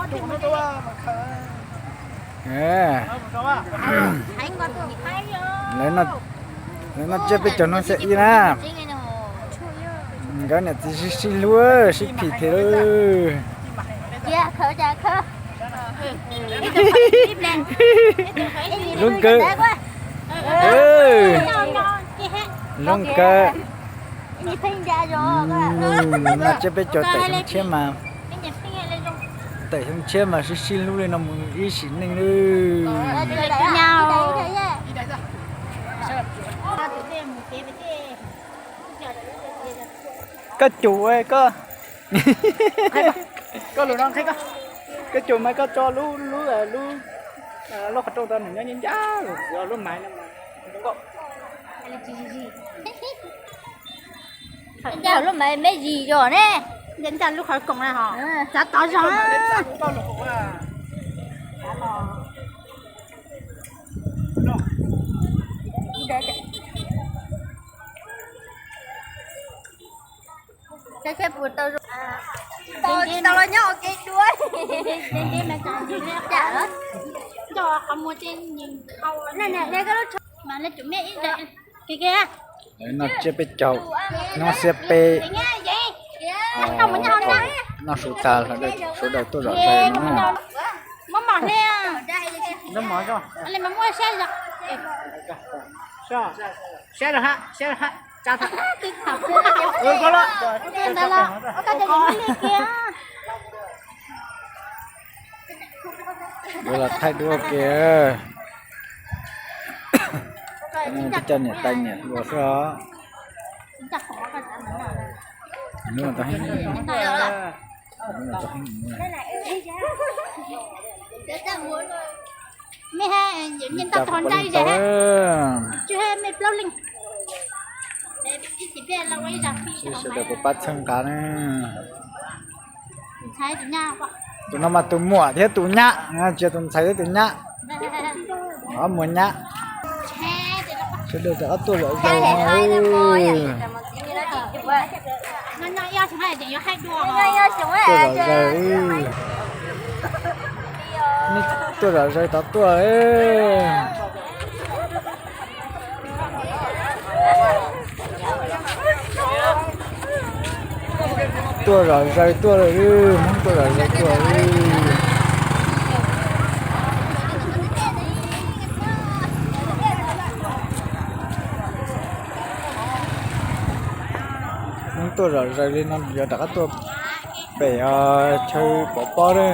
Lawv noj tsiab peb caug hnub xiab ib na. Nkawd niam txiv sib sib hlub sib phim thiab. Lub kawg. Lub kawg. Noj tsiab peb caug tawm xyoo tshiab mas, tawm xyoo tshiab mas sib sib hlub li no mus ib sim neej lawm. Koj cum, koj, koj lus no, koj cum mas koj tso lub, lub, lub qhov rooj tau nws nyob ncaj ncaj lub maiv no. Ncaj lub maiv me zis zos ne. Ncaj lub qhov koom na ho. Txav tod zog. Tsis tau los nyob ua ke dua. Noj tsiab peb caug, hnub xiab peb, noj su tas, sawv daws tuaj zom zaws no. Ua los thaij duab ke. Peb cov niam tais niam hluas xwb os. Sawv daws puas pab txhawb nqa na. Tus no mas tus muam thiab tus nyab, tsis yog tus ntxhais thiab tus nyab. Ob muam nyab. Sawv daws rov qab tuaj zom zaws no. Tuaj zom zaws. Nej tuaj zom zaws tod tuaj. Tuaj zom zaws tuaj lawm, Hmoob tuaj zom zaws tuaj. Hmoob tuaj zom zaws li no yuav rov qab tuaj pem chaw pov pob na.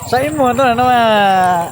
Saib ib muag tuaj no mas.